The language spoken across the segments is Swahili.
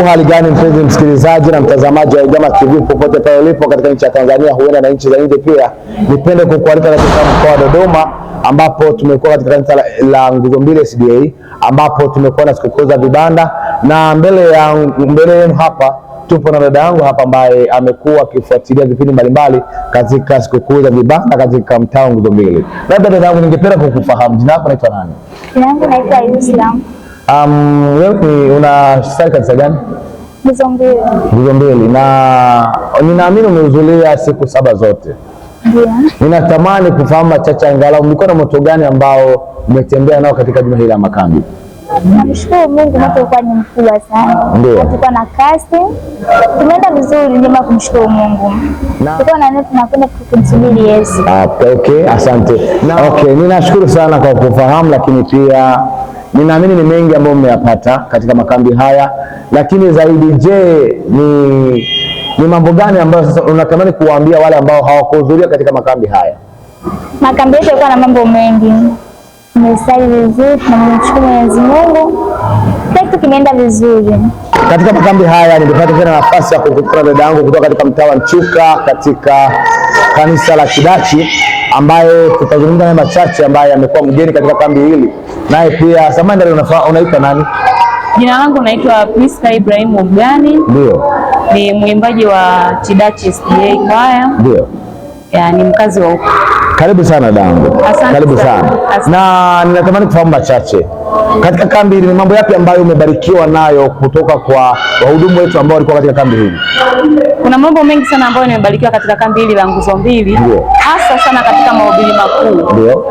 Uhali gani mpenzi msikilizaji na mtazamaji wa Ujamaa TV popote pale ulipo katika nchi ya Tanzania, huenda na nchi za nje pia, nipende kukualika katika mkoa wa Dodoma ambapo tumekuwa katika kanisa la Nguzo Mbili SDA ambapo tumekuwa na sikukuu za vibanda, na mbele yenu hapa tupo na dada yangu hapa ambaye amekuwa akifuatilia vipindi mbalimbali katika sikukuu za vibanda katika mtaa wa Nguzo Mbili. Labda dada yangu, ningependa kukufahamu, jina lako naitwa nani? Jina langu naitwa Yusra. Wewe unasali kanisa gani? Nguzo Mbili. Nguzo Mbili, na ninaamini umehudhuria siku saba zote. Ndio. Ninatamani kufahamu machache, angalau mlikuwa na moto gani ambao umetembea nao katika juma hili la makambi? Namshukuru Mungu, moto ulikuwa ni mkubwa sana. Ndio. Tulikuwa na kasi, tumeenda vizuri, njema kumshukuru Mungu. Tulikuwa na nini, tunakwenda kumsubiri Yesu. Okay, asante. Okay, ninashukuru sana kwa kufahamu, lakini pia ninaamini ni mengi ambayo mmeyapata katika makambi haya, lakini zaidi, je, ni mambo gani ambayo sasa unatamani kuwaambia wale ambao hawakuhudhuria katika makambi haya? Makambi yetu yalikuwa na mambo mengi, tumesali vizuri, tunamshukuru Mwenyezi Mungu, kila kitu kimeenda vizuri. Katika makambi haya nilipata tena nafasi ya kukutana dada yangu kutoka katika mtaa wa Nchuka katika kanisa la Kidachi, ambaye tutazungumza naye machache, ambaye amekuwa mgeni katika kambi hili. Naye pia samahani, dada, unaitwa nani? Jina langu naitwa Priska Ibrahimu Mgani. Ndio. Ni mwimbaji wa Chidachi SDA kwaya. Ndio. Ya, ni mkazi wa huko. Karibu sana dadangu. Asante Karibu sana. sana. Asante. Na ninatamani kufahamu machache katika kambi hili, ni mambo yapi ambayo umebarikiwa nayo kutoka kwa wahudumu wetu ambao walikuwa katika kambi hili? Kuna mambo mengi sana ambayo nimebarikiwa katika kambi hili la Nguzo Mbili, hasa sana katika mahubiri makuu. Ndio.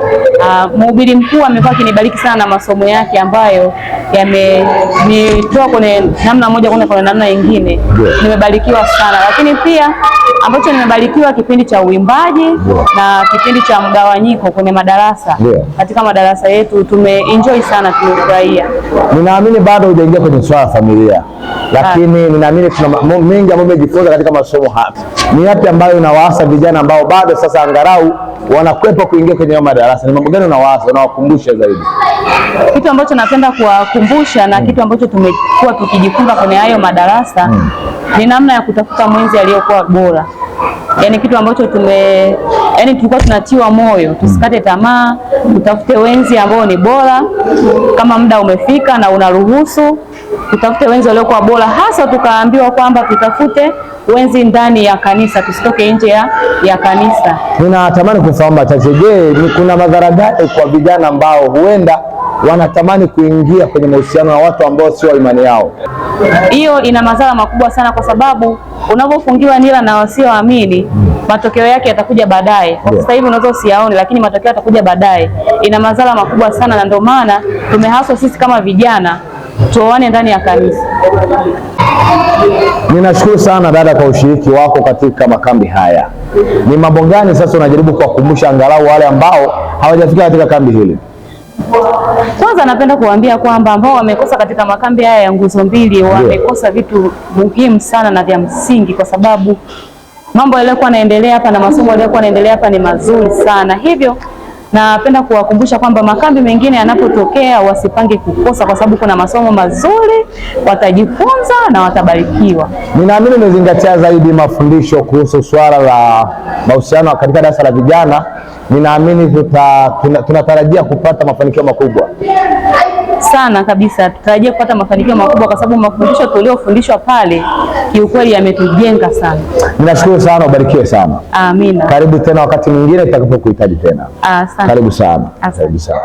Mhubiri mkuu amekuwa akinibariki sana na masomo yake ambayo yamenitoa kwenye namna moja kwenda kwenye namna nyingine. Nimebarikiwa sana, lakini pia ambacho nimebarikiwa kipindi cha uimbaji na kipindi cha mgawanyiko kwenye madarasa. Katika madarasa yetu tumeenjoy sana, tumefurahia. Ninaamini bado hujaingia kwenye swala la familia, lakini ninaamini kuna mengi ambayo umejifunza katika masomo haya. Ni yapi ambayo unawaasa vijana ambao bado sasa angalau wanakwepa kuingia kwenye madarasa? Ni mambo gani unawaasa, unawakumbusha zaidi? Kitu ambacho napenda kuwakumbusha na kitu ambacho tumekuwa tukijifunza kwenye hayo madarasa ni namna ya kutafuta mwenzi aliyokuwa bora. Yaani kitu ambacho tulikuwa tunatiwa moyo tusikate tamaa, tutafute wenzi ambao ni bora. Kama muda umefika na unaruhusu, tutafute wenzi waliokuwa bora, hasa tukaambiwa kwamba tutafute wenzi ndani ya kanisa, tusitoke nje ya kanisa. Ninatamani kufahamu machache. Je, ni kuna madhara gani kwa vijana ambao huenda wanatamani kuingia kwenye mahusiano na watu ambao sio wa imani yao? Hiyo ina madhara makubwa sana, kwa sababu unapofungiwa nira na wasioamini, matokeo yake yatakuja baadaye. Kwa sasa hivi unaweza usiyaone, lakini matokeo yatakuja baadaye. Ina madhara makubwa sana, na ndio maana tumehaswa sisi kama vijana tuoane ndani ya kanisa. Ninashukuru sana dada kwa ushiriki wako katika makambi haya. Ni mambo gani sasa unajaribu kuwakumbusha angalau wale ambao hawajafika katika kambi hili? Kwanza napenda kuwaambia kwamba ambao wamekosa katika makambi haya ya Nguzo Mbili wamekosa vitu muhimu sana na vya msingi, kwa sababu mambo yaliyokuwa yanaendelea hapa na masomo yaliyokuwa yanaendelea hapa ni mazuri sana. Hivyo napenda kuwakumbusha kwamba makambi mengine yanapotokea wasipange kukosa, kwa sababu kuna masomo mazuri, watajifunza na watabarikiwa. Ninaamini umezingatia zaidi mafundisho kuhusu swala la mahusiano katika darasa la vijana. Ninaamini tunatarajia kupata mafanikio makubwa sana kabisa. Tutarajia kupata mafanikio makubwa kwa sababu mafundisho tuliofundishwa pale kiukweli yametujenga sana. Ninashukuru sana, ubarikiwe sana. Amina. Karibu tena wakati mwingine tutakapokuhitaji tena. Asante. Karibu sana. Asante. Karibu sana.